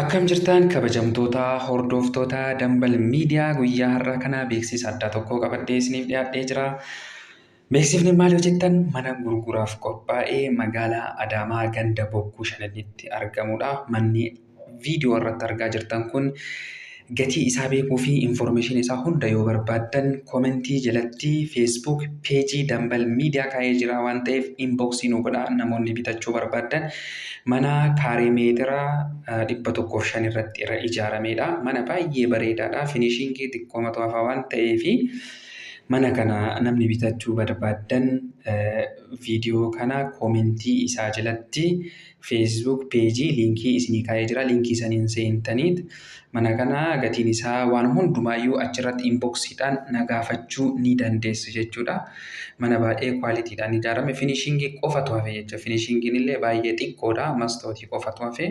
Akkam jirtan kabajamtoota hordoftoota Dambal Miidiyaa, guyyaa har'aa kana beeksisa addaa tokko qabadhee isiniif dhiyaadhee jira. Beeksifni maal yoo jettan, mana gurguraaf qophaa'ee magaalaa Adaamaa ganda Bokkuu Shananitti argamudha. Manni viidiyoo irratti argaa jirtan kun gatii isaa beekuu fi information isaa hunda yoo barbaaddan, comment jalatti Facebook page Dambal Miidiyaa kaa'ee jira waan ta'eef inbox nu godhaa namoonni bitachuu barbaaddan. Mana kaaree meetira 105 irratti irra ijaaramedha. Mana baay'ee bareedaadha. Finishing xiqqoomatu hafaa waan ta'eefi mana kana namni bitachuu barbaaddan viidiyoo kana comment isaa jalatti Facebook page link isinii kaa'ee jira. Link saniin seentaniit mana kana gatiin isaa waan hundumaayyuu achirratti inboxiidhaan na gaafachuu ni dandeessu jechuudha. Mana baay'ee qualitydhaan ijaarame, finishing qofatu hafe jechuudha. Finishingiin illee baay'ee xiqqoodha. Mastootii qofatu hafe.